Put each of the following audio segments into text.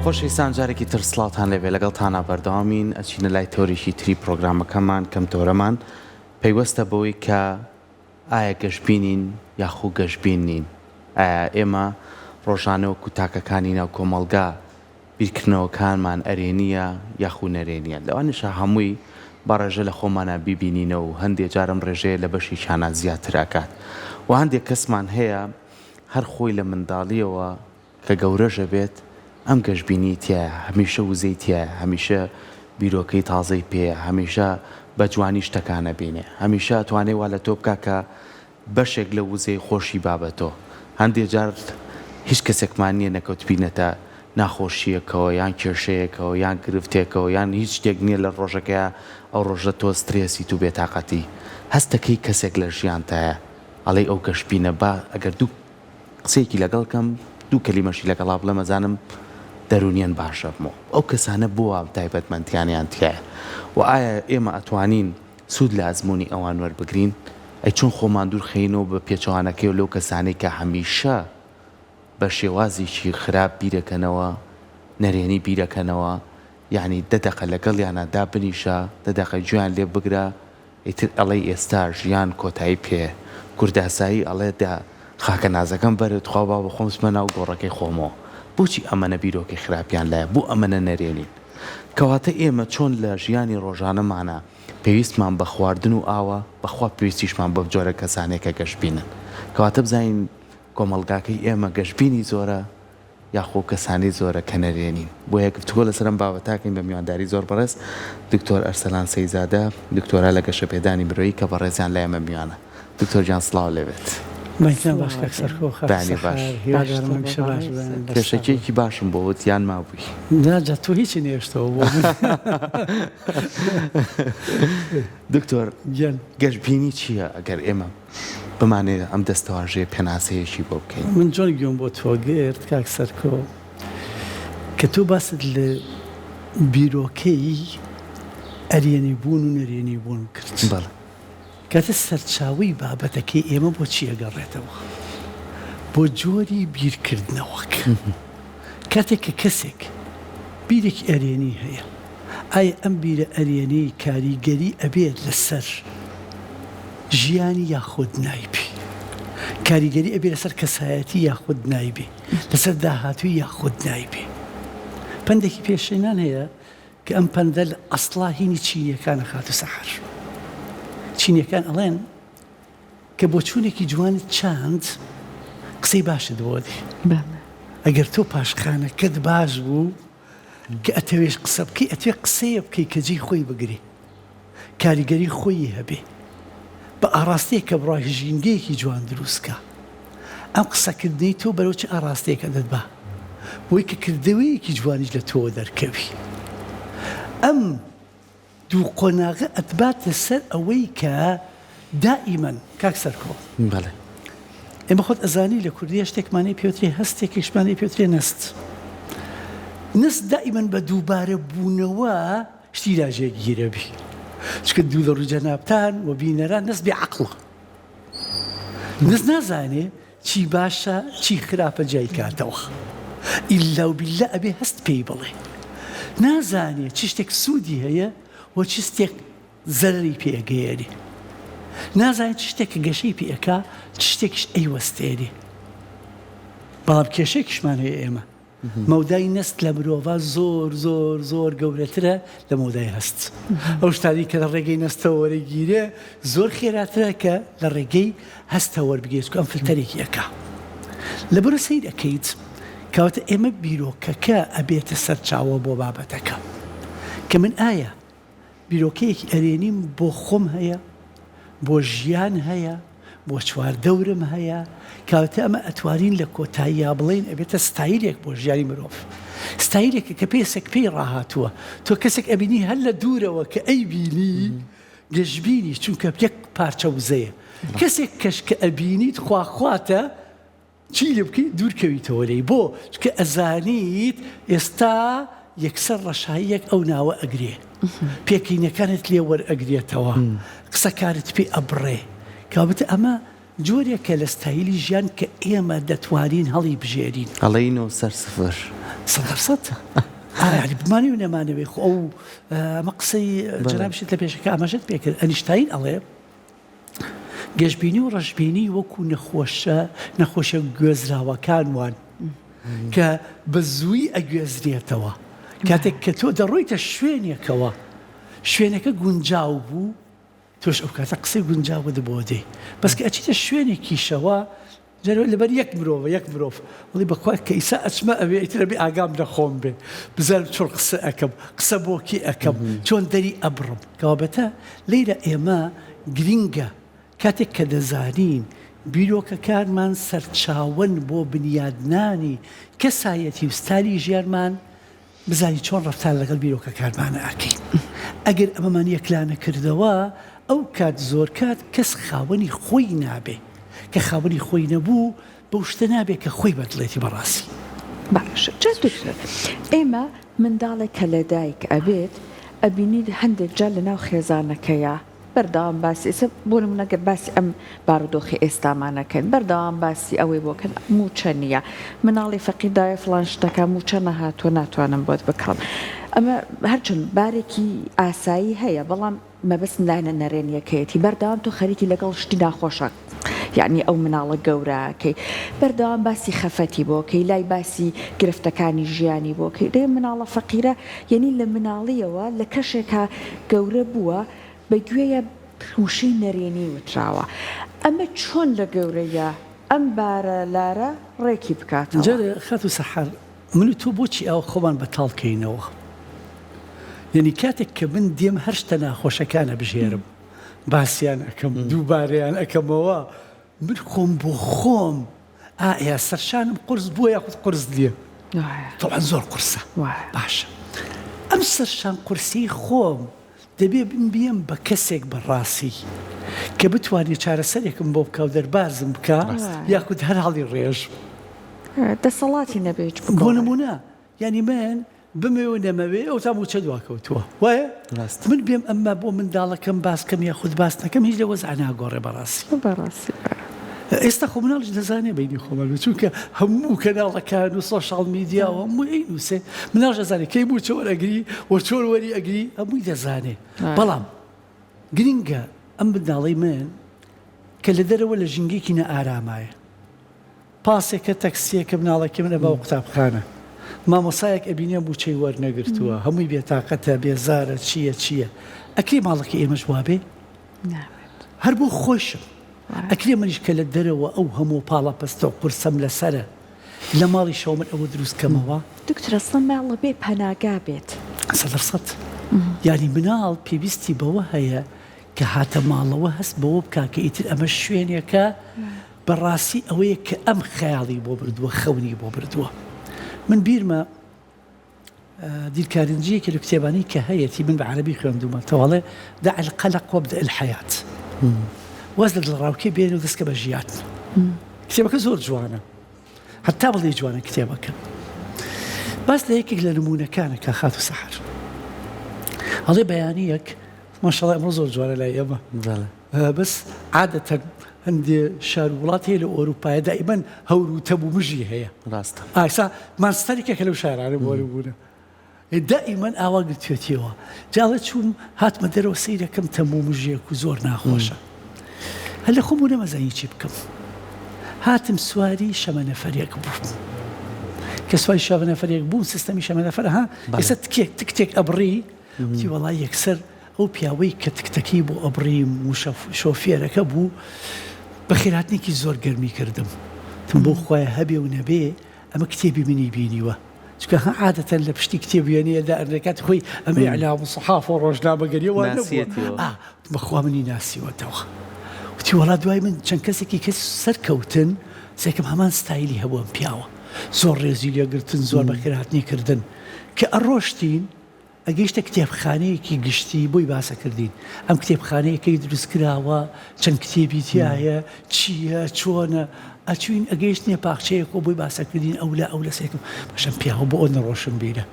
خۆشەویستان جارێکی تر سڵاوتان لێبێ لەگەڵتانا بەردەوامین ئەچینە لای تەوەرێکی تری پرۆگرامەکەمان کەم تەوەرەمان پەیوەستە بەوەی کە ئایا گەشبینین یاخو گەشبین نین؟ ئایا ئێمە ڕۆژانە وەکو تاکەکانی ناو کۆمەڵگا بیرکردنەوەکانمان ئەرێنییە یاخو نەرێنییە؟ لەوانەشە هەمووی بە ڕێژە لە خۆمانا بیبینینەوە و هەندێ جار ئەم ڕێژەیە لە بەشێکیانا زیاتر ئەکات و هەندێ کەسمان هەیە هەر خۆی لە منداڵییەوە کە گەورەش ئەبێت ئەم گەشبینیی تیایە، هەمیشە وزەی تیایە، هەمیشە بیرۆکەی تازەی پێیە، هەمیشە بە جوانی شتەکان ئەبینێ، هەمیشە ئەتوانێ وا لە تۆ بکا کە بەشێک لەو وزەی خۆشی با بە تۆ. هەندێ جار هیچ کەسێکمان نییە نەکەوتبینەتە ناخۆشییەکەوە یان کێشەیەکەوە یان گرفتێکەوە یان هیچ شتێک نییە لە ڕۆژەکەیا ئەو ڕۆژە تۆ سترێسیت و بێتاقەتی. هەست دەکەی کەسێک لە ژیانتایە ئەڵێی ئەو گەشبینە با ئەگەر دوو قسەیەکی لەگەڵ کەم دوو کەلیمەشی لەگەڵا بڵێم ئەزانم دەرونیەن باش ئەبمەوە ئەو کەسانە بۆ وا تایبەتمەندیانیان تیایە وە ئایا ئێمە ئەتوانین سوود لە ئەزموونی ئەوان وەربگرین ئەی چۆن خۆمان دوور خەینەوە بە پێچەوانەکەیەوە لەو کەسانەی کە هەمیشە بە شێوازێکی خراپ بیرەکەنەوە نەرێنی بیرەکەنەوە یانی دە دەقە لەگەڵیانا دابنیشە دە دەقە گوێیان لێ بگرە ئیتر ئەڵێی ئێستا ژیان کۆتایی پێ کورداسایی ئەڵێ دە خاکە نازەکەم بەرێ تخوا با بەخۆم بچمە ناو گۆڕەکەی خۆمەوە بۆچی ئەمەنە بیرۆکەی خراپیان لایە بۆ ئەمەنە نەرێنین کەواتە ئێمە چۆن لە ژیانی ڕۆژانەمانا پێویستمان بە خواردن و ئاوە بەخوا پێویستیشمان بەم جۆرە کەسانەیە کە گەشبینن کەواتە بزانین کۆمەڵگاکەی ئێمە گەشبینی زۆرە یاخۆ کەسانی زۆرە کە نەرێنین. بۆیە گفتوگۆ لەسەر ئەم بابەتە ئەکەین بە میوانداری زۆر بەڕێز دکتۆر ئەرسەلان سەیزادە، دکتۆرا لە گەشەپێدانی مرۆیی کە بەڕێزیان لای ئێمە میوانە. دکتۆر گیان سڵاو لێ بێت. بەیانتان باش کاک سەرکۆ خاک بەیانی باش. سەحەر هیوادارم هەمیشە باش بن لەشت ساغ بن. پێشەکیەکی باشم بۆ وت یان مابووی؟ نا جا تۆ هیچی نەهێشتەوە بۆ من. دکتۆر گیان. گەشبینی چییە ئەگەر ئێمە بمانەوێت ئەم دەستەواژەیە پێناسەیەکی بۆ بکەین. من جۆن گوێم بۆ تۆ گرت کاک سەرکۆ کە تۆ باست لە بیرۆکەی ئەرێنی بوون و نەرێنی بوون کرد. بەڵێ. کاتە سەرچاوەی بابەتەکەی ئێمە بۆ چی ئەگەڕێتەوە؟ بۆ جۆری بیرکردنەوەکە. کاتێک کە کەسێک بیرێکی ئەرێنی هەیە، ئایا ئەم بیرە ئەرێنیەی کاریگەری ئەبێت لەسەر ژیانی یاخود نایبێ؟ کاریگەری ئەبێ لەسەر کەسایەتی یاخود نایبێ؟ لەسەر داهاتووی یاخود نایبێ؟ پەندێکی پێشینان هەیە کە ئەم پەندە لە ئەسڵا هینی چینیەکانە خاتوو سەحەر. چینیەکان ئەڵێن کە بۆچوونێکی جوانت چاند قسەی باشت بۆ دێ. ئەگەر تۆ پاشخانەکەت باش بوو کە ئەتەوێش قسە بکەی ئەتوێ قسەیە بکەی کە جێی خۆی بگرێ کاریگەری خۆی هەبێ بە ئاڕاستەیەک کە بڕای ژینگەیەکی جوان دروست کا ئەم قسەکردنەی تۆ بەرەو چ ئاڕاستەیەک ئەدەتبا بۆی کە کردەوەیەکی جوانیش لە تۆوە دەرکەوی ئەم دوو قۆناغە ئەتباتە سەر ئەوەی کە دائیمەن کاک سەرکۆ بەڵێ. ئێمە خۆت ئەزانی لە کوردیە شتێکمان هەیە پێوترێ هەستێکیشمان هەیە پێوترێ نەست. نەست دائیمەن بە دووبارە بوونەوە شتی لا جێگیرە بی. چونکە دوو لە ڕووی جەنابتان و بینەران نەست بێ عەقڵە. نەست نازانێ چی باشە چی خراپە جیای کاتەوە ئیلا و بیلا ئەبێ هەست پێی بڵێ نازانێ چ شتێک سوودی هەیە و چ شتێک زەرەری پێ ئەگەیەنێ نازانێ چ شتێک گەشەی پێ ئەکا چ شتێکیش ئەیوەستێنێ بەڵام کێشەیەکیشمان هەیە ئێمە مەودای نەست لە مرۆڤا زۆر زۆر زۆر گەورەترە لە مەودای هەست. ئەو شتانەی کە لە ڕێگەی نەستەوە وەرەگیرێ زۆر خێراترە کە لە ڕێگەی هەستەوە وەربگیرێ چونکە ئەم فلتەرێکی ئەکا. لەبەرە سەیر ئەکەیت کەواتە ئێمە بیرۆکەکە ئەبێتە سەرچاوە بۆ بابەتەکە کە من ئایا بیرۆکەیەکی ئەرێنیم بۆ خۆم هەیە، بۆ ژیان هەیە، بۆ چواردەورم هەیە، کەواتە ئەمە ئەتوانین لە کۆتاییا بڵێین ئەبێتە ستایلێک بۆ ژیانی مرۆڤ. ستایلێکە کە پێسێک پێی ڕاهاتووە. تۆ کەسێک ئەبینی هەر لە دوورەوە کە ئەیبینی گەشبینی چونکە یەک پارچە وزەیە. کەسێک کەش کە ئەبینیت خواخواتە چی لێ بکەی دوور کەویتەوە لێی بۆ؟ چونکە ئەزانیت ئێستا یەکسەر ڕەشاییەک ئەو ناوە ئەگرێ پێکەینەکانت لێ وەرئەگرێتەوە قسەکانت پێ ئەبڕێ کەوابێت ئەمە جۆرێکە لە ستایلی ژیان کە ئێمە دەتوانین هەڵی بژێرین. ئەڵێینەوە سەر سفر. 100%. یانی بمانەوێ نەمانەوێ خۆ ئەو ئەمە قسەی جەنابیشت لە پێشەکە ئاماژەت پێ کرد ئەنیشتاین ئەڵێ گەشبینی و ڕەشبینی وەکو نەخۆشە نەخۆشە گوێزراوەکان وان کە بە زووی ئەگوێزرێتەوە کاتێک کە تۆ دەڕۆیتە شوێنێکەوە شوێنەکە گونجاو بوو تۆش ئەو کاتە قسەی گونجاوت بۆ دێ بەس کە ئەچیتە شوێنێکیشەوە جارێ لەبەر یەک مرۆڤە یەک مرۆڤ وەڵی بەخوا کە ئیسا ئەچمە ئەوێ ئیتر ئەبێ ئاگام لە خۆم بێ بزانم چۆن قسە ئەکەم قسە بۆ کێ ئەکەم چۆن دەری ئەبڕم کەوابێتە لەیرە ئێمە گرینگە کاتێک کە دەزانین بیرۆکەکانمان سەرچاوەن بۆ بنیادنانی کەسایەتی و ستایلی ژیانمان بزانین چۆن ڕەفتار لەگەڵ بیرۆکەکانمانا ئەکەین. ئەگەر ئەمەمان یەکلا نەکردەوە، ئەو کات زۆرکات کەس خاوەنی خۆی نابێ. کە خاوەنی خۆی نەبوو، بەو شتە نابێ کە خۆی بەدڵێتی بەڕاستی. باشە جا دکتۆر ئێمە منداڵێک کە لەدایک ئەبێت ئەبینیت هەندێک جار لەناو خێزانەکەیا بەردەوام باسی ئێستا بۆ نمونە گەر باسی ئەم بارودۆخی ئێستامان نەکەین بەردەوام باسی ئەوەی بۆ کەن موچە نییە مناڵی فەقیر داوای فڵان شتەکە موچە نەهاتووە ناتوانم بۆت بکڕم ئەمە هەرچەند بارێکی ئاسایی هەیە بەڵام مەبەستم لایەنە نەرێنیەکەیەتی بەردەوام تۆ خەریکی لەگەڵ شتی ناخۆشە یەعنی ئەو مناڵە گەورەکەی بەردەوام باسی خەفەتی بۆ کەی لای باسی گرفتەکانی ژیانی بۆ کەی دەی مناڵە فەقیرە یەعنی لە مناڵیەوە لە کەشێکا گەورە بووە بە گوێیە وشەی نەرێنی وتراوە ئەمە چۆن لە گەورەییا ئەم بارە لارە ڕێکی بکاتەوە؟ جارێ خاتوو سەحەر من و تۆ بۆچی ئاوا خۆمان بەتاڵ کەینەوە؟ یەعنی کاتێک کە من دێم هەر شتە ناخۆشەکان ئەبژێرم باسیان ئەکەم دووبارەیان ئەکەمەوە من خۆم بۆ خۆم ئایا سەرشانم قورس بووە یاخود قورس نییە؟ تەبعەن زۆر قورسە. باشە ئەم سەرشان قورسیەی خۆم دەبێ من بیم بە کەسێک بە ڕاستی کە بتوانێ چارەسەرێکم بۆ بکا و دەربازم بکا یاخود هەر هەڵی ڕێژم. دەسەڵاتی نەبێ هیچ بۆ بگۆڕێ. نموونە یانی من بمەوێ و نەمەوێ ئەوتا مووچە دواکەوتووە وایە؟ ڕاستە. من بێم ئەمە بۆ منداڵەکەم باس کەم یاخود باس نەکەم هیچ لە وەزع ناگۆڕێ بەڕاستی. بەڕاستی بەڕێ. ئێستا خۆ مناڵیش دەزانێ بەینی خۆمان بێ چونکە هەموو کەناڵەکان و سۆشاڵ میدیا و هەمووی ئەینووسێ مناڵش ئەزانێ کەی مووچە وەرئەگری و چۆن وەری ئەگری هەمووی دەزانێ بەڵام گرینگە ئەم منداڵەی من کە لە دەرەوە لە ژینگەیەکی نائارامایە پاسێکە تەکسیەکە مناڵەکەی من ئەبا قوتابخانە مامۆسایەک ئەبینێ مووچەی وەرنەگرتووە هەمووی بێتاقەتە بێزارە چییە چییە ئەکرێ ماڵەکەی ئێمەش وابێ؟ هەر بۆ خۆیشم ئەکرێ منیش کە لە دەرەوە ئەو هەموو پاڵەپەستۆ قورسەم لەسەرە لە ماڵیشەوە من ئەوە دروست کەمەوە. دکتۆر ئەسڵەن ماڵ ئەبێ پەناگا بێت. سەدەرسەد یانی مناڵ پێویستی بەوە هەیە کە هاتە ماڵەوە هەست بەوە بکا کە ئیتر ئەمە شوێنێکە بەڕاستی ئەوەیە کە ئەم خەیاڵی بۆ بردووە خەونی بۆ بردووە من بیرمە دیلکارنجی یەکێ لە کتێبانەی کە هەیەتی من بە عەرەبی خوێندوومەتەوە ئەڵێ دع القلق وابدأ الحیاة واز لە دڵەڕاوکێ بێنە و دەستکە بە ژیان کتێبەکە زۆر جوانە هەتا بڵێ جوانە کتێبەکە باس لە یەکێک لە نمونەکانە کە خاتوو سەحەر ئەڵێ بەیانیەک ماشەڵا ئەمڕۆ زۆر جوانە لای ئێمە بەس عادەتەن هەندێ شار و وڵات هەیە لە ئەوروپایە دائیمەن هەور و تەم و مژی هەیە ڕاستە ئایسا مانچستەر یەکێکە لەو شارانە بۆ نموونە دائیمەن ئاوا گرتوێتیەوە جاڵێ چووم هاتمە دەرەوە سەیرەکەم تەم و مژێک و زۆر ناخۆشە هەر لە خۆم و نەمەزانی چی بکەم هاتم سواری شەمەنەفەرێک بووم کە سواری شەمەنەفەرێک بووم سیستەمی شەمەنەفەر ها ئێستا تکێک تکتێک ئەبڕی وتی وەڵا یەکسەر ئەو پیاوەی کە تکتەکەی بۆ ئەبڕیم و شۆفێرەکە بوو بەخێرهاتنێکی زۆر گەرمی کردم وتم بۆ خوایە هەبێ و نەبێ ئەمە کتێبی منی بینیوە چونکە ها عادەتەن لە پشتی کتێب وێنەیە دائەنرێ کاتی خۆی ئەم ئیعلام و سەحافە و ڕۆژنامەگەریە وا نەبووە ئا وتم بەخوا منی ناسیوەتەوە وتی وەڵا دوای من چەند کەسێکی کەس سەرکەوتن سێکم هەمان ستایلی هەبوو ئەم پیاوە زۆر ڕێزی لێگرتن زۆر بەخێرهاتنی کردن کە ئەڕۆشتین ئەگەیشتە کتێبخانەیەکی گشتی بۆی باسەکردین ئەم کتێبخانەیە کەی دروست کراوە چەند کتێبی تیایە چییە چۆنە ئەچوین ئەگەیشتنە پاخچەیەک و بۆی باسەکردین ئەولا ئەولە سێکم باشم پیاوە بۆ ئەو نەڕۆشنبیرە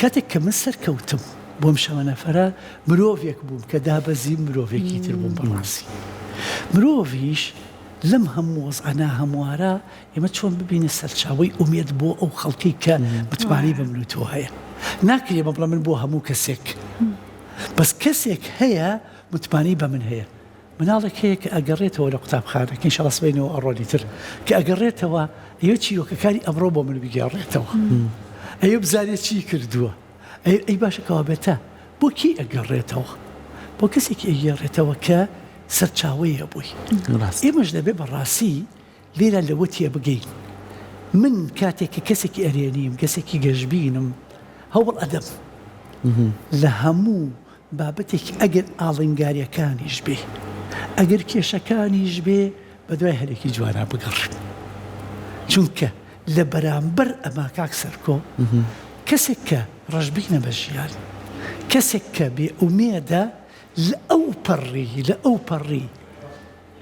کاتێک کە من سەرکەوتم بۆم شەمەنەفەرە مرۆڤێک بووم کە دابەزیم مرۆڤێکی تر بووم بەڕاستی مرۆڤیش. لەم هەموو وەزعە ناهەموارە ئێمە چۆن ببینە سەرچاوەی ئومێد بۆ ئەو خەڵکەی کە متمانەی بە من و تۆ هەیە. ناکرێ بە بڵێ من بۆ هەموو کەسێک. بەس کەسێک هەیە متمانەی بە من هەیە. مناڵێک هەیە کە ئەگەڕێتەوە لە قوتابخانەکە، ئینشاڵا سبەینەوە ئەڕۆنی تر، کە ئەگەڕێتەوە ئەیەوێ چیرۆکەکانی ئەمڕۆ بۆ من بگێڕێتەوە. ئەیەوێ بزانێ چی کردووە. ئەی ئەی باشە کەوابێتە بۆ کێی ئەگەڕێتەوە؟ بۆ کەسێکی ئەگێڕێتەوە کە سەرچاوەیە بۆی. ئێمەش دەبێ بە ڕاستی لێرە لەوە تێبگەین من کاتێک کە کەسێکی ئەرێنیم، کەسێکی گەشبینم، هەوڵ ئەدەم لە هەموو بابەتێکی ئەگەر ئاڵنگاریەکانیش بێ، ئەگەر کێشەکانیش بێ بەدوای هەلێکی جوانا بگەڕێم. چونکە لە بەرامبەر ئەمە کاک سەرکۆ کەسێک کە ڕەشبینە بە ژیان، کەسێک کە بێ ئومێدە لە ئەوپەڕی لە ئەوپەڕی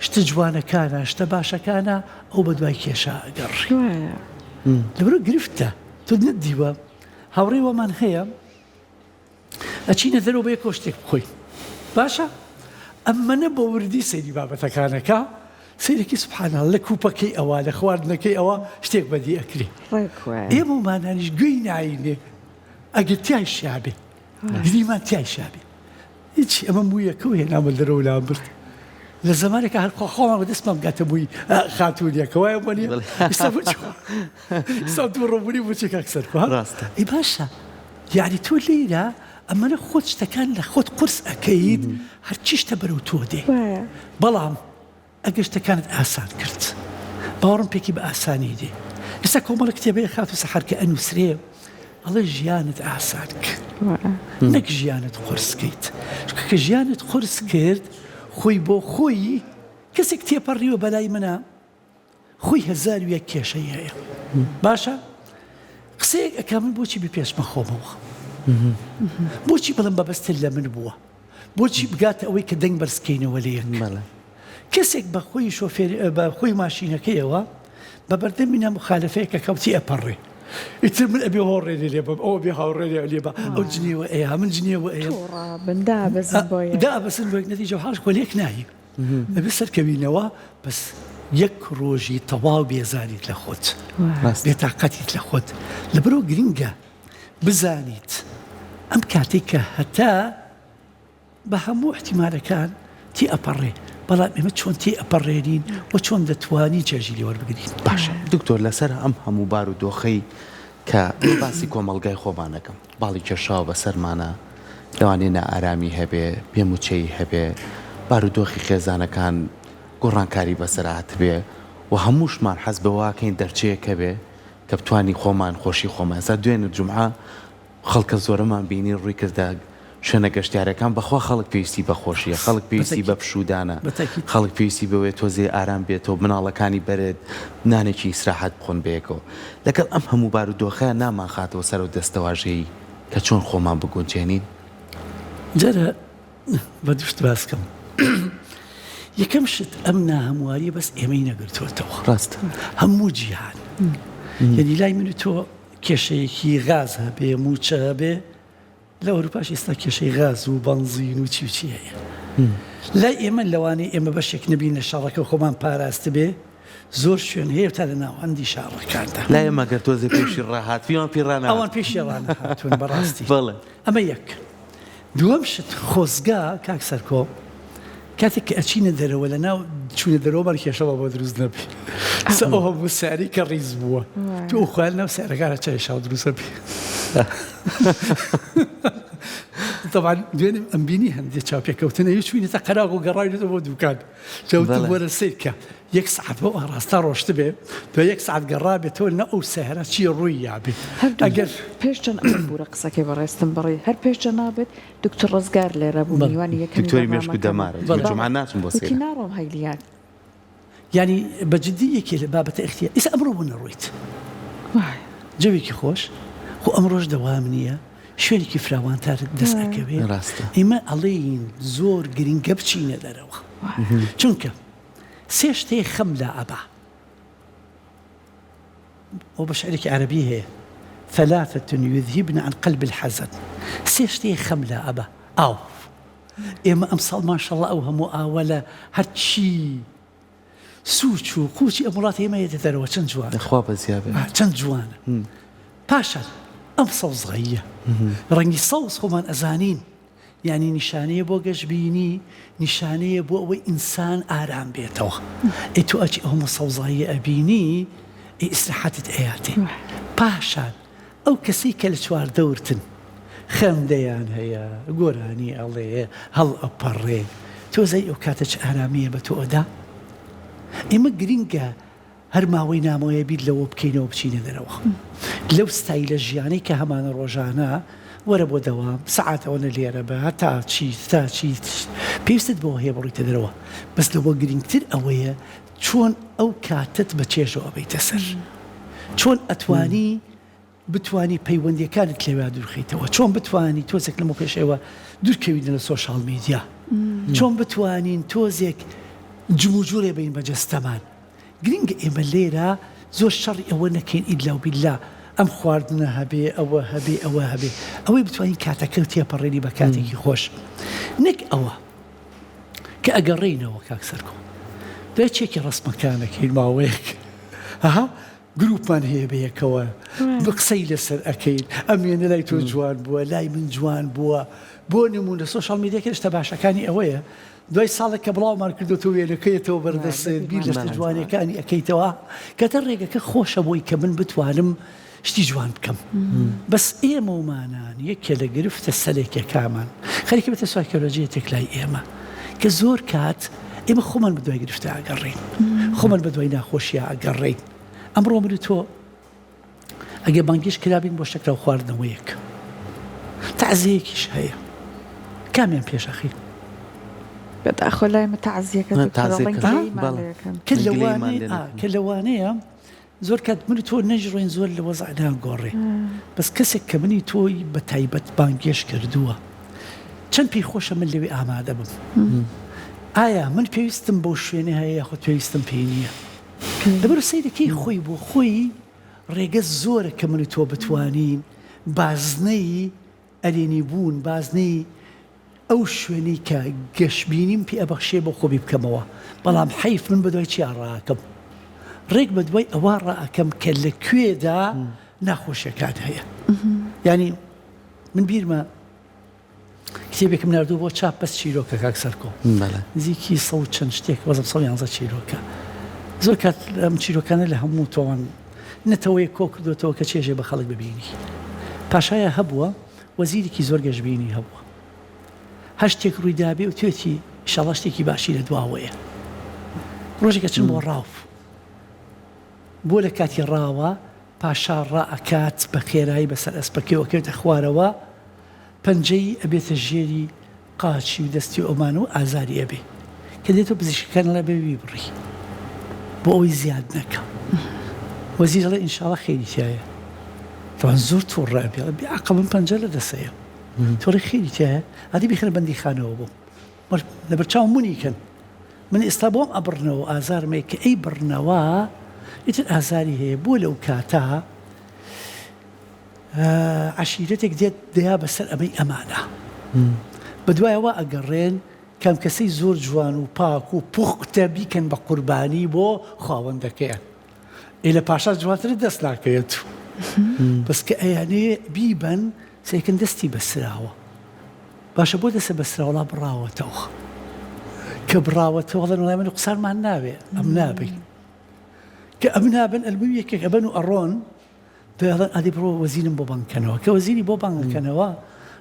شتە جوانەکانە، شتە باشەکانە، ئەو بەدوای کێشە ئەگەڕێ. لەبەرئەوە گرفتە. تۆ نەتدیوە هاوڕێی وامان هەیە ئەچینە دەرەوە بەیەکەوە شتێک بخۆین باشە ئەمەنە بە وردی سەیری بابەتەکانەکە سەیرێکی سبحان اللە لە کوپەکەی ئەوە لە خواردنەکەی ئەوە شتێک بەدی ئەکرێ ئێمە مانانیش گوێی ناینێ ئەگەر تیای شابێ گریمان تیای شابێ هیچ ئەمە موویەکە و هێنامە دەرەوە لام برد لە زمانێکە هەر خۆمان بە دەستمان بگاتە مووی خاتوونیەکە وایە بۆ نیە ئێستا دووڕەبوونی بۆچی کاک سەرکۆ ڕاستە ئەی باشە یەعنی تۆ لێرە ئەمەنە خۆت شتەکان لە خۆت قورس ئەکەیت هەرچی شتە بەرەو تۆ دێ بەڵام ئەگەر شتەکانت ئاسان کرد باوەڕم پێکی بە ئاسانی دێ ئێستا کۆمەڵە کتێبەیە خاتوو سەحەر کە ئەنووسرێ ئەڵێ ژیانت ئاسان کرد نەک ژیانت قورس کەیت چونکە کە ژیانت قورس کرد خۆی بۆ خۆی کەسێک تێپەڕیوە بەلای منە خۆی 1001 کێشەی هەیە باشە قسەیەک ئەکا من بۆچی بپێچمە خۆمەوە بۆچی بڵم بەبەستر لە من بووە بۆچی بگاتە ئەوەی کە دەنگ بەرز کەینەوە لە یەک؟ کەسێک بە خۆی شۆفێر بە خۆی ماشینەکەیەوە بە بەردەم مینا مخالفەیەکە کەوتی ئەپەڕێ ئیتر من ئەبێ هۆڕێنێ لێ بم ئەوە بێ هاوڕێنێ لێ بە ئەو جنێوە ئەیا من جنێوە ئەیەم توڕە بن دابەزن بۆ یەک دابەزن بۆ یەک نەتیجە و حاڵ خۆ لێک نایەین ئەبێ سەرکەوینەوە بەس یەک ڕۆژی تەواو بێزاریت لە خۆت بێتاقەتیت لە خۆت لەبەرەوە گرنگە بزانیت ئەم کاتەی کە هەتا بە هەموو ئیحتیمالەکان تێ ئەپەڕێ بەڵام ئێمە چۆن تێ ئەپەڕێنین و چۆن دەتوانین چێژی لێ وەربگرین. باشە دکتۆر لەسەر ئەم هەموو بار و دۆخەی کە من باسی کۆمەڵگای خۆمان ئەکەم باڵی کێشاوە بەسەرمانا لەوانەیە نائارامی هەبێ بێ موچەیی هەبێ بارودۆخی خێزانەکان گۆڕانکاری بەسەر هاتبێ و هەمووشمان حەز بەوەکەین دەرچەیەک هەبێ کە بتوانین خۆمان خۆشی خۆمان ئێستا دوێنێ جومعە خەڵکە زۆرەمان بینی ڕووی کردە شوێنە گەشتیارەکان بەخوا خەڵک پێویستی بە خۆشیە خەڵک پێویستی بە پشوودانە خەڵک پێویستی بەوەیە تۆزێ ئارام بێتەوە مناڵەکانی بەرێت نانێکی ئیسراحەت بخۆن بەیەکەوە لەگەڵ ئەم هەموو بارودۆخە نامانخاتەوە سەر ئەو دەستەواژەی کە چۆن خۆمان بگونجێنین؟ جارە بە دوو شت باس کەم یەکەم شت ئەم ناهەمواریە بەس ئێمەی نەگرتووەتەوە ڕاستە هەموو جیهان یعنی لای من و تۆ کێشەیەکی غاز هەبێ موچە هەبێ لە ئەوروپاش ئێستا کێشەی غاز و بەنزین و چی و چی هەیە لای ئێمە لەوانەیە ئێمە بەشێک نەبین لە شەڕەکە خۆمان پاراستبێ زۆر شوێن هەیە تا لە ناوەندی شاڕەکاندا لای ئێمە گەر تۆزێ پێشی ڕاهاتوی ئەوان پێی ڕانەهاتوون. ئەوان پێشی ڕانەهاتوون بەڕاستی بەڵێ. ئەمە یەک. دووەم شت خۆزگا کاک سەرکۆ کاتێک کە ئەچینە دەرەوە لە ناو چوونە دەرەوەمان کێشەمان بۆ دروست نەبێ سە ئەو هەموو ساری کە ڕیز بووە تۆ ئەو خۆیان ناو سارەکانە چای شاو دروستە بێ طبعا دوێنێ ئەم بینی هەندێک چاوپێکەوتنە هیچ چوینەتە قەراغ و گەڕاوینەتەوە بۆ دوکان جا وتم وەرە سەیر کە یەک سەعات بەو ئاڕاستە ڕۆشتبێ دوای یەک سەعات گەڕابێتەوە نە ئەو سەیارە چی ڕووی یابێ ئەگەر. پێش چەند ببورە قسەکەی بەڕێزتم بڕی هەر پێش جەنابت دکتۆر ڕزگار لێرە بوو میوانی یەکەمی دکتۆری مێشک و بەرنامەکە بوو دەمارە من جومعە ناچم بۆ وتی سەیران. ناڕۆم هەیلیان. یانی بە جدی یەکێ لە بابەتە ئیختیا ئیستا ئەمڕۆ بۆ نەڕۆیت جەوێکی خۆش خۆ ئەمڕۆش دەوام نییە شوێنێکی فراوانتر دەست ئەکەوێ ڕاستە ئێمە ئەڵێین زۆر گرنگە بچینە دەرەوە چونکە سێ شتێ خەم لا ئەبا ئەو بە شعرێکی عەرەبی هەیە ثلاثة يذهبن عن قلب الحزن سێ شتێ خەم لا ئەبا ئاو ئێمە ئەمساڵ ماشەڵا ئەو هەموو ئاوە لە هەرچی. سوچ و قوچی ئەم وڵاتە ئێمە یەتە دەرەوە چەند جوانە. خوا بەزیا بێ. چەند جوانە. پاشان ئەم سەوزاییە ڕەنگی سەوز خۆمان ئەزانین یانی نیشانەیە بۆ گەشبینی، نیشانەیە بۆ ئەوەی ئینسان ئارام بێتەوە. ئەی تۆ ئەچی ئەو هەموو سەوزاییە ئەبینی، ئەی ئیسراحەتت ئەیاتێ. پاشان ئەو کەسەی کە لە چواردەورتن خەندەیان هەیە، گۆرانی ئەڵێ، هەڵئەپەڕێ، تۆ ئەزانی ئەو کاتە چ ئارامییە بە تۆ ئەدا؟ ئێمە گرنگە هەر ماوەی نامۆیە بیر لەوە بکەینەوە بچینە دەرەوە لەو ستایلە ژیانەی کە هەمانە ڕۆژانە وەرە بۆ دەوام سەعات ئەوەنە لێرە بە هەتا چی تا چی پێویستت بەوە هەیە بڕۆیتە دەرەوە بەس لەوە گرنگتر ئەوەیە چۆن ئەو کاتەت بە چێژەوە ئەبەیتە سەر چۆن ئەتوانی بتوانی پەیوەندیەکانت لەویا دوورخەیتەوە چۆن بتوانی تۆزێک لەمە پێش ئێوە دوورکەوینە لە سۆشیال میدیا چۆن بتوانین تۆزێک جموجوڵێ بین بە جەستەمان گرنگە ئێمە لێرە زۆر شەڕی ئەوە نەکەین ئیلا و بیلا ئەم خواردنە هەبێ ئەوە هەبێ ئەوە هەبێ ئەوەی بتوانین کاتەکە تێپەڕێنی بە کاتێکی خۆش نەک ئەوە کە ئەگەڕێینەوە کاک سەرکۆ دوای چێکی ڕسمەکانەکەین ماوەیەک ها گروپمان هەیە بەیەکەوە قسەی لەسەر ئەکەین ئەم وێنە لای تۆ جوان بووە لای من جوان بووە بۆ نمونە سۆشیال میدیاکە شتە باشەکانی ئەوەیە دوای ساڵێک کە بڵاومان کردوەوە وێنەکەیەتەوە بەردەستێت بیر لە شتە جوانەکانی ئەەکەیتەوە کەتە ڕێگەکە خۆشە بۆی کە من بتوانم شتی جوان بکەم بەس ئێمە ومانان یەکێ لە گرفتە سەرەکیەکامان خەریکە بێتە سایکۆلۆژیەتێک لای ئێمە کە زۆر کات ئێمە خۆمان بە دوای گرفتە ئەگەڕێین خۆمان بە دوای ناخۆشیە ئەگەڕێین ئەمڕۆ من و تۆ ئەگە بانگیش کرابین بۆ شەکرە و خواردنەوەیەک تەعزیەیەکیش هەیە کامیان پێشەخین بەداخۆ لای من تەعزیەکە کە لەوانەیە زۆر کات من و تۆ نەیژڕۆین زۆر لە وەزع ناگۆڕێ بەس کەسێک کە منی تۆی بە تایبەت بانگێش کردووە چەند پێی خۆشە من لەوێ ئامادە بم ئایا من پێویستم بەو شوێنە هەیە یاخود پێویستم پێی نییە لەبەر سەیرەکەی خۆی بۆ خۆی ڕێگە زۆرە کە من و تۆ بتوانین بازنەی ئەرێنی بوون بازنەی ئەو شوێنەی کە گەشبینیم پێ ئەبەخشێ بۆ خۆمی بکەمەوە، بەڵام حەیف من بەدوای چیا ڕائەکەم؟ ڕێک بەدوای ئەوە ڕائەکەم کە لە کوێدا ناخۆشیەکان هەیە. یانی من بیرمە کتێبێکم ناردوو بۆ چاپ بەس چیرۆکە کاک سەرکۆ نزیکی سە و چەند شتێک وەزم سە یانزە چیرۆکە زۆر کات ئەم چیرۆکانە لە هەموو تۆوان نەتەوەیەک کۆ کردوێتەوە کە چێژێ بە خەڵک ببینی پاشایە هەبووە وەزیرێکی زۆر گەشبینی هەبووە هەر شتێک ڕووی دابێ وتوێتی ئیشەڵا شتێکی باشی لە دواوەیە. ڕۆژێک ئەچن بۆ ڕاو. بۆ لە کاتی ڕاوە پاشا ڕائەکات بە خێرایی بەسەر ئەسپەکەیەوە ئەکەوێتە خوارەوە پەنجەی ئەبێتە ژێری قاچی و دەستی و ئەومان و ئازاری ئەبێ. کە دێتەوە پزیشکەکان ئەڵێ ئەبێ بیبڕی بۆ ئەوەی زیاد نەکا. وەزیر ئەڵێ ئینشاڵا خێری تیایە. تەبعەن زۆر توڕە ئەبێ ئەڵێ بێ عەقڵ من پەنجە لە دەسەیە. تۆ ڵێ خێری تیایە ئادی بیخەنە بەندیخانەوە بۆم لەبەر چاوم منی کەن من ئێستا بۆم ئەبڕنەوە ئازارم هەیە کە ئەی بڕنەوە ئیتر ئازاری هەیە بۆ لەو کاتە عەشیرەتێک دێت دەیا بەسەر ئەمەی ئەمانە بەدوایەوە ئەگەڕێن کەم کەسەی زۆر جوان و پاک و پوختە بیکەن بە قوربانی بۆ خاوەندەکەیان ئێ لە پاشا جوانترت دەست ناکەوێت بەس کە ئەیانێ بیبەن سەیرکەن دەستی بەسراوە باشە بۆ دەستە بەسراوە وەڵا بڕاوەتەوە کە بڕاوەتەوە ئەڵێن وەڵای من قسانمان ناوێ ئەم نابین کە ئەم نابن ئەلموی یەکێک ئەبەن و ئەڕۆن دوای ئەڵێن ئادی بڕۆ وەزیرم بۆ بانگ کەنەوە کە وەزیری بۆ بانگ کەنەوە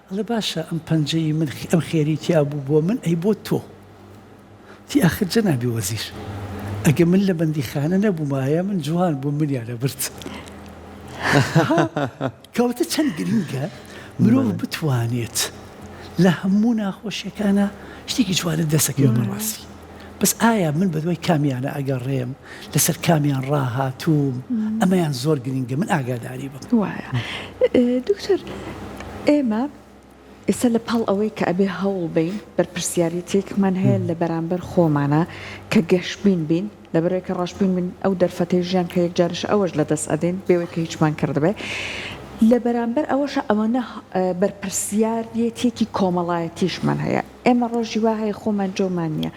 ئەڵێ باشە ئەم پەنجەی من ئەم خێری تیا بوو بۆ من ئەی بۆ تۆ تی ئاخر جەنابی وەزیر ئەگە من لە بەندیخانە نەبوومایە من جوان بووم منیان ئەبرد. کەواتە چەند گرنگە مرۆڤ بتوانێت لە هەموو ناخۆشیەکانە شتێکی جوانت دەسەکەوێت بەڕاستی بەس ئایا من بەدوای کامیانە ئەگەڕێم لەسەر کامیان ڕاهاتووم ئەمەیان زۆر گرنگە من ئاگاداری بم. وایە دکتۆر ئێمە ئێستا لە پاڵ ئەوەی کە ئەبێ هەوڵ بەین، بەرپرسیاریەتیەکمان هەیە لە بەرامبەر خۆمانا کە گەشبین بین، لەبەرئەوەی کە ڕەشبین بین ئەو دەرفەتەی ژیان کە یەکجاریشە ئەوەش لە دەست ئەدەین بێ ئەوەی کە هیچمان کردبێ. لە بەرامبەر ئەوەشا ئەوەنە بەرپرسیاریەتیەکی کۆمەڵایەتیشمان هەیە. ئێمە ڕۆژی وا هەیە خۆمان جۆمان نییە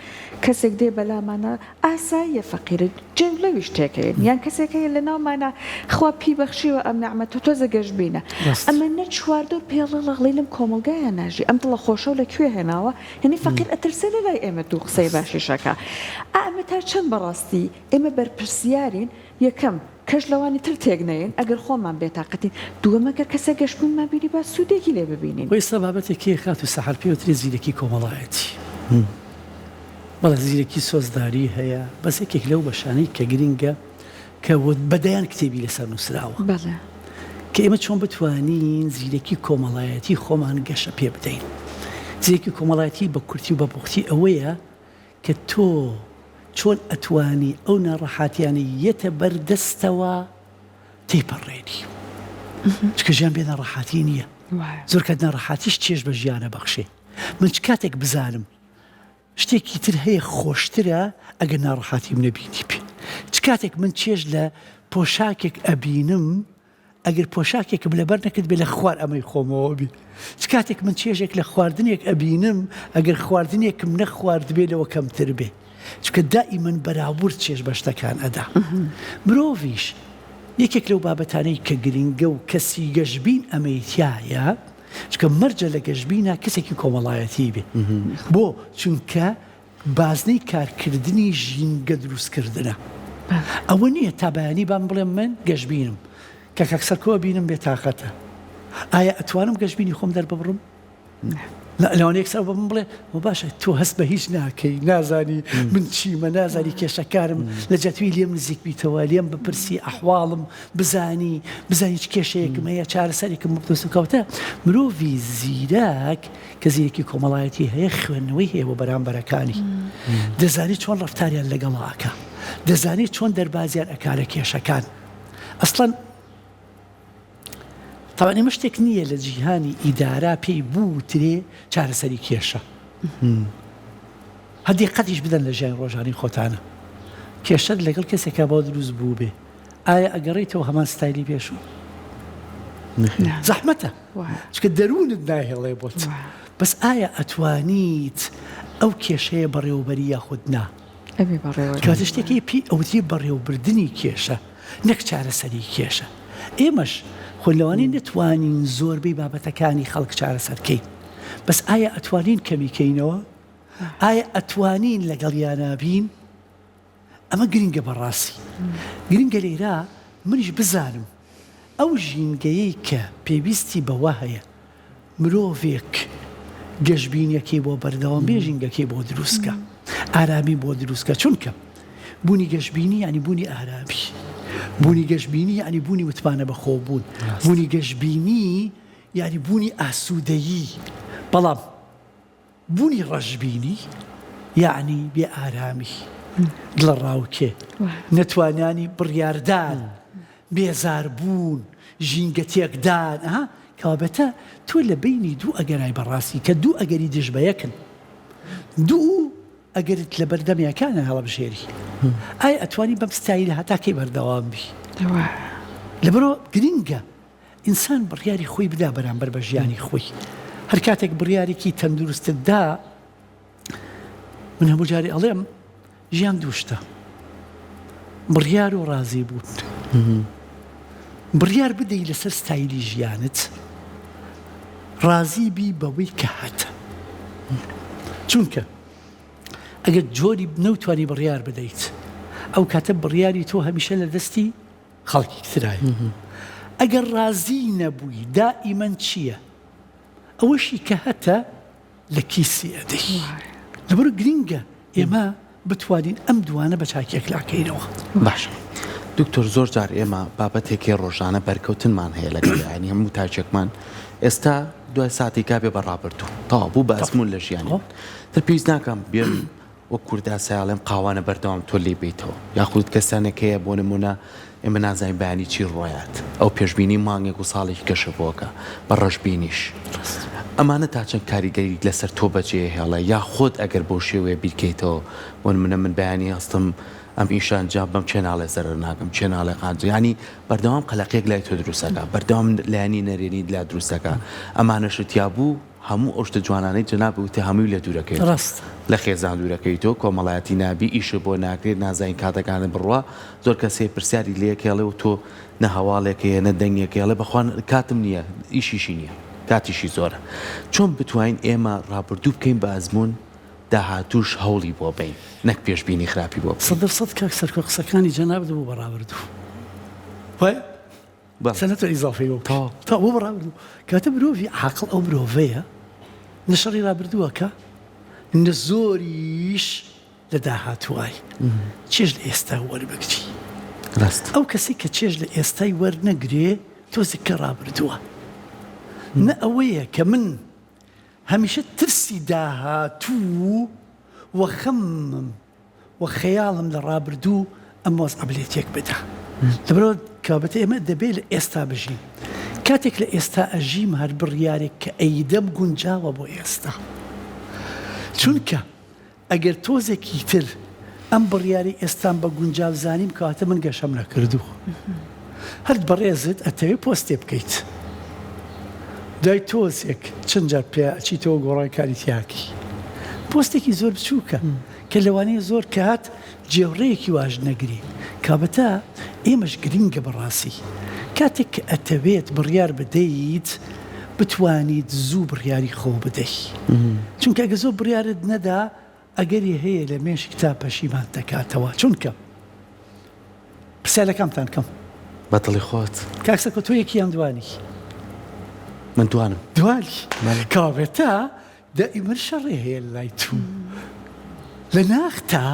کەسێک دێ بەلامانە ئاساییە فەقیرە جێو لەویش تێکەین یان کەسێک هەیە لە ناومانە خوا پی بەخشیوە ئەم نەعمەتە تۆزە گەشبینە ئەمە نە چواردەور پێڵەڵەڵی لەم کۆمەڵگایە ناژی ئەم دڵە خۆشەو لە کوێ هێناوە یانی فەقیر ئەترسێ لە لای ئێمە دوو قسەی باشیش ئەکا ئا ئەمە تا چەند بەڕاستی ئێمە بەرپرسیارین یەکەم کەش لەوانی تر تێک نەیەین ئەگەر خۆمان بێتاقەتین دووەم ئەگەر کەسێک گەشبوونمان بینی با سوودێکی لێ ببینین. خۆ ئێستا بابەتێک هەیە خاتوو سەحەر پێی وترێ زیرەکی کۆمەڵایەتی. بەڵێ زیرەکی سۆزداری هەیە بەس یەکێک لەو بەشانەی کە گرنگە کە بە دەیان کتێبی لەسەر نووسراوە بەڵێ. کە ئێمە چۆن بتوانین زیرەکی کۆمەڵایەتی خۆمان گەشە پێ بدەین. زیرەکی کۆمەڵایەتی بە کورتی و بە پوختی ئەوەیە کە تۆ چۆن ئەتوانی ئەو ناڕەحاتیانەی یەتە بەر دەستەوە تێیپەڕێنی. چونکە ژیان بێ ناڕەحاتی نییە. زۆر کات ناڕەحاتیش چێژ بە ژیان ئەبەخشێ. من چ کاتێک بزانم شتێکی تر هەیە خۆشترە ئەگەر ناڕەحاتیم نەبینیبێ. چ کاتێک من چێژ لە پۆشاکێک ئەبینم ئەگەر پۆشاکێکم لەبەر نەکردبێ لە خوار ئەمەی خۆمەوە بێ. چ کاتێک من چێژێک لە خواردنێک ئەبینم ئەگەر خواردنێکم نەخواردبێ لەوە کەمتر بێ. چونکە دائیمەن بەراورد چێژ بە شتەکان ئەدا. مرۆڤیش یەکێک لەو بابەتانەی کە گرنگە و کەسی گەشبین ئەمەی تیایە، چونکە مەرجە لە گەشبینا کەسێکی کۆمەڵایەتی بێ. بۆ؟ چونکە بازنەی کارکردنی ژینگە دروستکردنە. ئەوە نییە تا بەیانی بام بڵێم من گەشبینم، کە کاک سەرکۆ ئەبینم بێتاقەتە. ئایا ئەتوانم گەشبینی خۆم دەرببڕم؟ لەوانەیە یەکسەر بە من بڵێ و باشە تۆ هەست بە هیچ ناکەی نازانی من چیمە نازانی کێشەکارم لە جەتوی لێم نزیک بیتەوە لێم بپرسی ئەحواڵم بزانی بزانی چ کێشەیەکم هەیە چارەسەرێکم بۆ کەوتە مرۆڤی زیرەک کە زیرەکی کۆمەڵایەتی هەیە خوێندنەوەی هەیە بۆ بەرامبەرەکانی دەزانێت چۆن ڕەفتاریان لەگەڵا ئەکا دەزانێت چۆن دەربازیان ئەکا لە کێشەکان ئەسڵەن تەبعەن ئێمە شتێک نییە لە جیهانی ئیدارە پێی بوترێ چارەسەری کێشە هەر دیقەتیش بدەن لە ژیانی ڕۆژانەی خۆتانە کێشەت لەگەڵ کەسێکا بۆ دروست بووبێ ئایا ئەگەڕێیتەوە هەمان ستایلی پێشوو؟ زەحمەتە چونکە دەروونت ناهێڵێ بۆت بەس ئایا ئەتوانیت ئەو کێشەیە بەڕێوەبەری یاخود نا؟ کەواتە شتێکی پێی ئەوترێ بەڕێوەبردنی کێشە نەک چارەسەری کێشە ئێمەش خۆ لەوانەیە نەتوانین زۆربەی بابەتەکانی خەڵک چارەسەر کەین بەس ئایا ئەتوانین کەمی کەینەوە؟ ئایا ئەتوانین لەگەڵیانا بین؟ ئەمە گرنگە بەڕاستی گرنگە لێرە منیش بزانم ئەو ژینگەیەی کە پێویستی بەوە هەیە مرۆڤێک گەشبینیەکەی بۆ بەردەوام بێ ژینگەکەی بۆ دروستکە ئارامی بۆ دروستکە چونکە بوونی گەشبینی یعنی بوونی ئارامی بوونی گەشبینی یعنی بوونی متمانە بەخۆبوون بوونی گەشبینی یعنی بوونی ئاسوودەیی بەڵام بوونی ڕەشبینی یەعنی بێ ئارامی، دڵەڕاوکێ، نەتوانانی بڕیاردان، بێزاربوون، ژینگە تێکدان، ئەها کەوابێتە تۆ لە بەینی دوو ئەگەرای بەڕاستی کە دوو ئەگەری دژ بە یەکن، دوو ئەگەرت لە بەردەمیا کامیان هەڵەبژێری؟ ئایا ئەتوانی بەم ستایلە هەتا کەی بەردەوام بی؟ لەبەرئەوە گرنگە ئینسان بڕیاری خۆی بدا بەرامبەر بە ژیانی خۆی هەر کاتێک بڕیارێکی تەندروستت دا من هەموو جاری ئەڵێم ژیان دووشتە بڕیار و ڕازی بوون بڕیار بدەی لەسەر ستایلی ژیانت ڕازی بی بەوەی کە هەتە چونکە ئەگەر جۆری نەوتوانی بڕیار بدەیت ئەو کاتە بڕیاری تۆ هەمیشە لە دەستی خەڵکی ترای ئەگەر ڕازی نەبووی دائیمەن چییە ئەوەشی کە هەتە لە کیسی ئەدەی لەبەر گرینگە ئێمە بتوانین ئەم دوانە بە چاکی یەکلاکەینەوە. باشە دکتۆر زۆر جار ئێمە بابەتێکی ڕۆژانە بەرکەوتنمان هەیە لەگەڵ یانی هەموو تاکێکمان ئێستا دوای ساتێکا بێ بە ڕابردوو تەواو بوو بە ئەزموون لە ژیانی تر پێویست ناکەم بێم وەک کورد ئاسای ئەڵێم قاوانە بەردەوام تۆ لێی بێیتەوە یاخود کەسانێک هەیە بۆ نمونە ئێمە نازانین بەیانی چی ڕۆیات ئەو پێشبینی مانگێک و ساڵێکی کەشە بۆکە بە ڕەشبینیش ئەمانە تا چەند کاریگەری لەسەر تۆ بەجێ هێڵێ یا خۆت ئەگەر بەو شێوەیە بیرکەیتەوە بۆ نمونە من بەیانی هەستم ئەم ئیشە ئەنجام بەم کێ ناڵێ زەرەر ناکەم کێ ناڵێ قانج یانی بەردەوام قەلەقیەک لای تۆ دروستەکە بەردەوام لایەنی نەرێنیت لا دروستەکە ئەمانەشت تیا بوو. هەموو ئەو شتە جوانانەی جەنابت وتی هەمووی لێ دوورەکەویتەوە. ڕاستە. لە خێزان دوورەکەویتەوە، کۆمەڵایەتی نابی، ئیشت بۆ ناکرێت، نازانی کاتەکانت بڕوا، زۆر کەس هەیە پرسیاری لێ ئەکەی ئەڵێ تۆ نە هەواڵێک هەیە نە دەنگێک هەیە ئەڵێ بەخوا کاتم نییە ئیشیشی نییە کاتیشی زۆرە. چۆن بتوانین ئێمە ڕابردوو بکەین بە ئەزموون داهاتووش هەوڵی بۆ بەین نەک پێشبینی خراپی بۆ بکەین؟ سەدر سەد کاک سەرکۆ قسەکانی جەنابت بوو بە ڕابردوو وایە؟ بەڵێ. سەنەتە ئیزافەی بۆ بکەی تەواو. تەواو بوو بە ڕابردوو. کەواتە مرۆڤی عاقڵ ئەو مرۆڤەیە نە شەڕی ڕابردوو ئەکا نە زۆریش لە داهاتووای چێژ لە ئێستا وەربگری. ڕاستە. ئەو کەسەی کە چێژ لە ئێستای وەرنەگرێ تۆزێک کە ڕابردووە. نە ئەوەیە کە من هەمیشە ترسی داهاتوو و خەمم و خەیاڵم لە ڕابردوو ئەم وەزعە بلێ تێک بدا. لەبەرئەوە کەوابێتە ئێمە دەبێ لە ئێستا بژین. کاتێک لە ئێستا ئەژیم هەر بڕیارێک کە ئەیدەم گونجاوە بۆ ئێستا. چونکە ئەگەر تۆزێکی تر ئەم بڕیارەی ئێستام بە گونجاو زانیم کەواتە من گەشەم نەکردووە. هەر بەڕێزت ئەتەوێ پۆستێ بکەیت دوای تۆزێک چەند جار پیا ئەچیتەوە گۆڕانکاری تیاکەی. پۆستێکی زۆر بچووکە کە لەوانەیە زۆر کات جێوڕێیەکی واش نەگری. کابەتە ئێمەش گرینگە بەڕاستی کاتێک کە ئەتەوێت بڕیار بدەیت بتوانیت زوو بڕیاری خۆ بدەی چونکە ئەگە زۆر بڕیارت نەدا ئەگەری هەیە لە مێشکتا پەشیمانت دەکاتەوە چونکە پرسیار لە کامتان کەم؟ بە دڵی خۆت. کاک سەکۆ تۆ یەکی یان دوانی؟ من دوانم. دوانی کەوابێتە دائیمەن شەڕێ هەیە لای تو لە ناختا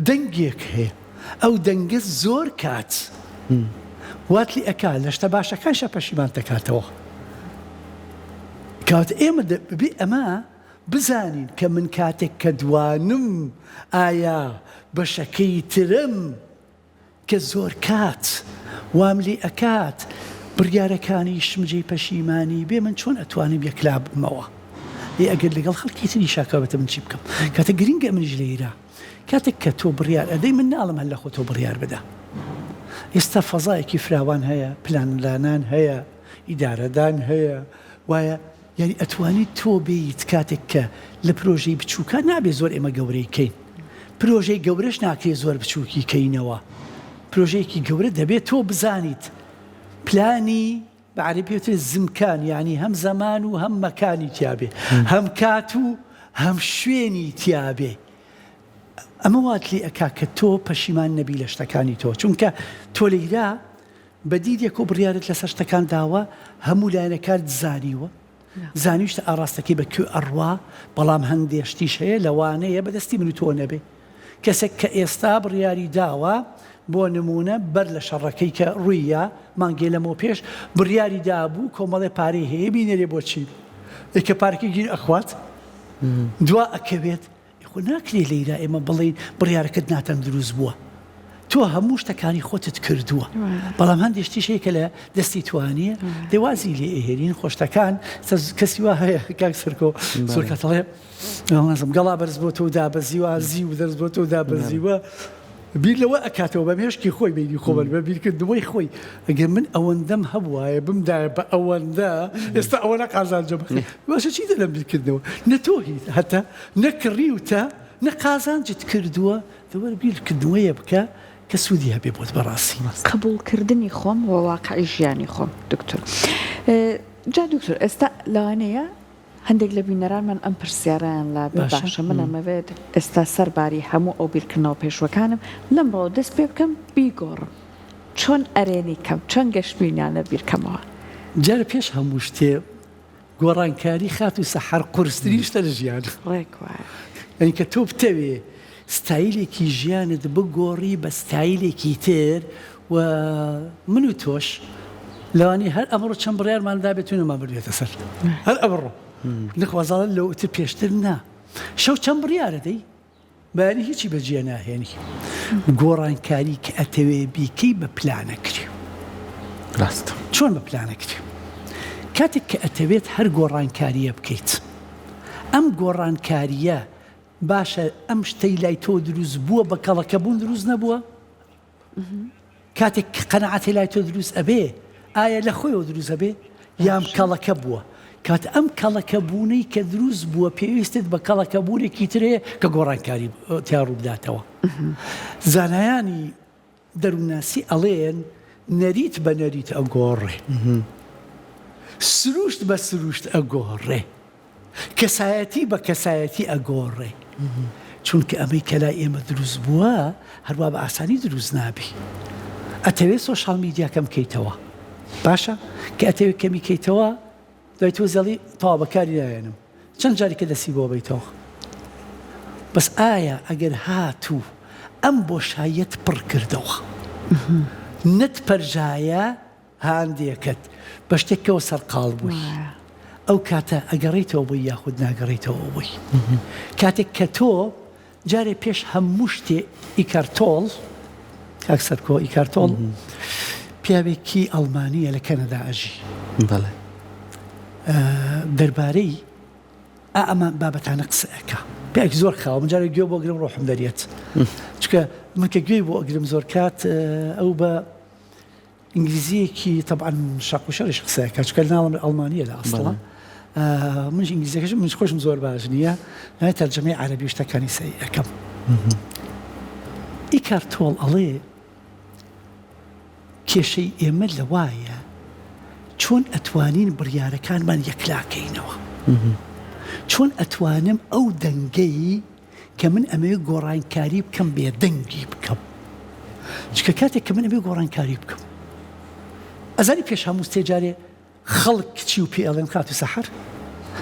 دەنگێک هەیە ئەو دەنگە زۆر کات وات لێ ئەکا لە شتە باشەکانشا پەشیمانت دەکاتەوە کەواتە ئێمە دەبێ ئەمە بزانین کە من کاتێک کە دوانم ئایا بەشەکەی ترم کە زۆرکات وام لێ ئەکات بڕیارەکانیشم جێی پەشیمانی بێ من چۆن ئەتوانم یەکلا ببمەوە ئێ ئەگەر لەگەڵ خەڵکی تریشا کەواتە من چی بکەم کاتە گرنگە منیش لێرە کاتێک کە تۆ بڕیار ئەدەی من ناڵم هەر لە خۆ تۆ بڕیار بدە ئێستا فەزایەکی فراوان هەیە پلانلانان هەیە ئیدارەدان هەیە وایە یانی ئەتوانی تۆ بێیت کاتێک کە لە پرۆژەی بچووکا نابێ زۆر ئێمە گەورەی کەین پرۆژەی گەورەش ناکرێ زۆر بچووکی کەینەوە پرۆژەیەکی گەورە دەبێت تۆ بزانیت پلانی بە عەرەبی پێوترێت زمکان یانی هەم زەمان و هەم مەکانی تیابێ هەم کات و هەم شوێنی تیابێ ئەمە وات لێ ئەکا کە تۆ پەشیمان نەبی لە شتەکانی تۆ چونکە تۆ لەیرا بە دیدێک و بڕیارت لەسەر شتەکان داوە، هەموو لایەنەکانت زانیوە، زانیویشتە ئاڕاستەکەی بە کوێ ئەڕوا، بەڵام هەندێ شتیش هەیە لەوانەیە بە دەستی من و تۆ نەبێ. کەسێک کە ئێستا بڕیاری داوە، بۆ نموونە بەر لە شەڕەکەی کە ڕووی یا، مانگێ لەمەو پێش بڕیاری دابوو کۆمەڵێ پارەی هەیە بینێرێ بۆ چین، ئێ کە پارەکەی گیر ئەخوات دوا ئەکەوێت، خۆ ناکرێ لەیرا ئێمە بڵێین بڕیارەکەت ناتەندروست بووە. تۆ هەموو شتەکانی خۆتت کردووە بەڵام هەندێک شتیش هەیە کە لە دەستی تۆ نییە دێ وازی لێ ئەهێنین خۆ شتەکان کەسی وا هەیە کاک سەرکۆ زۆر کات ئەڵێ نازم گەڵا بەرز بۆ تۆ دابەزیوە زیو دەرز بۆ تۆ دابەزیوە بیر لەوە ئەکاتەوە بە مێشکی خۆی بینی خۆبەر بە بیرکردنەوەی خۆی ئەگەر من ئەوەندەم هەبوایە بمدایە بە ئەوەندە ئێستا ئەوە نە قازانجە باشە چی دەلەم بیرکردنەوە نە تۆ هیت هەتە نە کڕیوتە نە قازانجت کردووە دەوەرە بیرکردنەوەیە بکە کە سوودی هەبێ بۆت بەڕاستی. قبوڵکردنی خۆم و واقعی ژیانی خۆم دکتۆر جا دکتۆر ئێستا لەوانەیە هەندێک لە بینەرانمان ئەم پرسیارەیان لابێ باشە باشە من ئەمەوێت ئێستا سەرباری هەموو ئەو بیرکردنەوە پێشوەکانم لەمڕۆوە دەست پێ بکەم بیگۆڕم چۆن ئەرێنی کەم چۆن گەشبینانە بیرکەمەوە؟ جارێ پێش هەموو شتێ گۆڕانکاری خاتوو سەحەر قورسترین شتە لە ژیان. ڕێک وایە. یانی کە تۆ بتەوێ ستایلێکی ژیانت بگۆڕی بە ستایلێکی تر و من و تۆش لەوانەیە هەر ئەمڕۆ چەند بڕیارمان دابێت و نەمان بردبێتە سەر هەر ئەمڕۆ نەخوازاڵە لەوتر پێشتر نا شەو چەند بڕیارە دەی بەیانی هیچی بەجێ ناهێنی گۆڕانکاری کە ئەتەوێ بیکەی بە پلانەکری ڕاستە چۆن بە پلانەکری کاتێک کە ئەتەوێت هەر گۆڕانکاریە بکەیت ئەم گۆڕانکاریە باشە ئەم شتەی لای تۆ دروست بووە بە کەڵەکە بوون دروست نەبووە؟ کاتێک کە قەناعەتی لای تۆ دروست ئەبێ ئایا لە خۆیەوە دروست ئەبێ یان کەڵەکە بووە؟ کاتە ئەم کەڵەکەبوونەی کە دروست بووە پێویستت بە کەڵەکەبوونێکی تر هەیە کە گۆڕانکاری تیا ڕووبداتەوە. زانایانی دەروونناسی ئەڵێن نەریت بە نەریت ئەگۆڕێ، سروشت بە سروشت ئەگۆڕێ، کەسایەتی بە کەسایەتی ئەگۆڕێ. چونکە ئەمەی کە لای ئێمە دروست بووە هەروا بە ئاسانی دروست نابی. ئەتەوێ سۆشیال میدیا کەم کەیتەوە باشە کە ئەتەوێ کەمی کەیتەوە دوای تۆ زەڵی تەواو بەکاری ناهێنم چەند جاری کە دەستی بۆ بەیتەوە بەس ئایا ئەگەر هاتوو ئەم بۆشاییەت پڕ کردەوە نەت پەرژایە هاندێکت بە شتێکەوە سەرقاڵ بووی ئەو کاتە ئەگەڕێیتەوە بۆی یاخود ناگەڕێیتەوە بۆی کاتێک کە تۆ جارێ پێش هەموو شتێ ئیکارتۆڵ کاک سەرکۆ ئیکارتۆڵ پیاوێکی ئەڵمانیە لە کەنەدا ئەژی بەڵێ دەربارەی ئا ئەمە بابەتانە قسە ئەکا پیاوێکی زۆر خاوە من جارێک گوێ بۆ گرم ڕۆحم دەریەت چونکە من کە گوێی بۆ ئەگرم زۆر کات ئەو بە ئینگلیزییەکی تەبعەن شەق و شەڕیش قسە ئەکات چونکە ناڵم ئەڵمانییە لە ئەسڵا منیش ئینگلیزیەکەشم منیش خۆشم زۆر باش نییە نای تەرجەمەی عەرەبی و شتەکانی سەی ئەکەم ئیکارت تۆڵ ئەڵێ کێشەی ئێمە لەوایە چۆن ئەتوانین بڕیارەکانمان یەکلاکەینەوە چۆن ئەتوانم ئەو دەنگەی کە من ئەمەوێ گۆڕانکاری بکەم بێدەنگی بکەم چکە کاتێک کە من ئەمێ گۆڕانکاری بکەم ئەزانی پێش هەموو سێ جارێ خەڵک کچی و پێ ئەڵێن خاتو سەحەر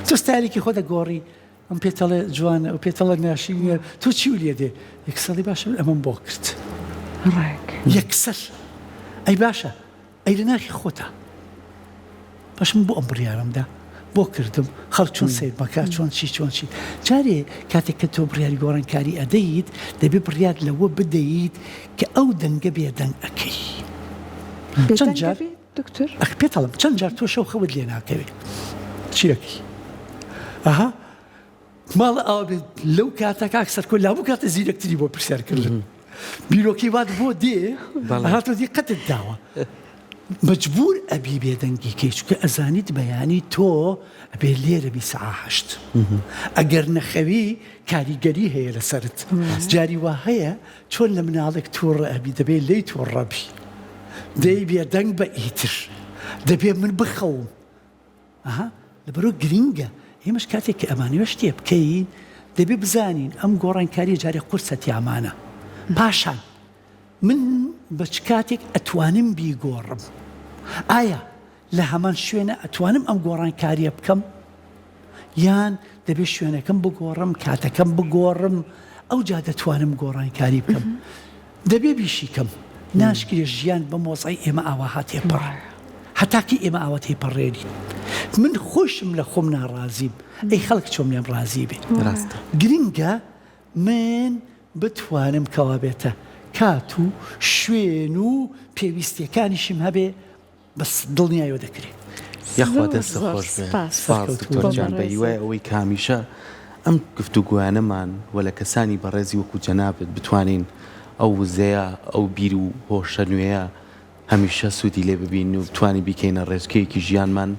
تۆ ستایلێکی خۆ دەگۆڕی ئەم پێتەڵێ جوانە ئەو پێتەڵە ناشرینە تۆ چی و لێ دێ یەکسەڵی باشە من ئەمەم بۆ کرد ڕێک یەکسەر ئەی باشە ئەی لە ناخی خۆتا باش من بۆ ئەم بڕیارەم دا بۆ کردم خەڵک چۆن سەیر مەکا چۆن چی چۆن چی جارێ کاتێک کە تۆ بڕیاری گۆڕانکاری ئەدەیت دەبێ بڕیار لەوە بدەیت کە ئەو دەنگە بێدەنگ ئەکەی چەند جار دکتۆر ئەخ پێتەڵم چەند جار تۆ شەو خەوت لێ ناکەوێ چیەکەی ئەها ماڵە ئاوا بێت لەو کاتە کاک سەرکۆ لابوو کاتە زیرەکتری بۆ پرسیار کردن بیرۆکەی وات بۆ دێ هاتۆ دیقەتت داوە مجبور ئەبی بێدەنگی کەی چونکە ئەزانیت بەیانی تۆ ئەبێ لێرە بی سەعا هەشت ئەگەر نەخەوی کاریگەری هەیە لەسەرت جاری وا هەیە چۆن لە مناڵێک تووڕە ئەبی دەبێ لێی تووڕەبی دەی بێدەنگ بە ئیتر دەبێ من بخەوم ئەها لەبەرئەوە گرینگە ئێمەش کاتێک کە ئەمانەوێ شتێ بکەین دەبێ بزانین ئەم گۆڕانکاریە جارێ قورسە تیامانە پاشان من بە چ کاتێک ئەتوانم بیگۆڕم ئایا لە هەمان شوێنە ئەتوانم ئەم گۆڕانکاریە بکەم یان دەبێت شوێنەکەم بگۆڕم کاتەکەم بگۆڕم ئەوجا دەتوانم گۆڕانکاری بکەم دەبێ بیشیکەم ناشکرێ ژیان بەم وەزعەی ئێمە ئاواها تێپەڕێ هەتا کەی ئێمە ئاوا تێپەڕێنین من خۆشم لە خۆم ناڕازیم ئەی خەڵک چۆن لێم ڕازی بێ ڕاستە. گرنگە من بتوانم کەوا بێتە کات و شوێن و پێویستیەکانیشم هەبێ بەس دڵنیایەوە دەکرێ. یاخوا زۆر دەستت زۆر خۆش بێ سپاس سپاس سەرکەوتوو دکتۆر بۆ گیان بە بەڕێزت. هیوای ئەوەی کە هەمیشە ئەم گفتوگۆیانەمان و لە کەسانی بەڕێزی وەکو جەنابت بتوانین ئەو وزەیە ئەو بیر و هۆشە نوێیە هەمیشە سوودی لێ ببینن و بتوانین بیکەینە ڕێچکەیەکی ژیانمان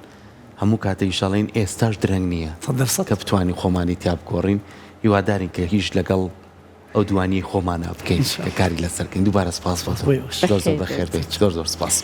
هەموو کاتێکیش ئەڵێین ئێستاش درەنگ نییە 100%. کە بتوانین خۆمانی تیا بگۆڕین هیوادارین کە هیچ لەگەڵ ئەو دوانیەی خۆمانا بکەین کە کاری لەسەر کەین دووبارە سپاس بۆ تۆ زۆر زۆر بەخێر بەخێر بێیت. بێیت زۆر زۆر سپاس.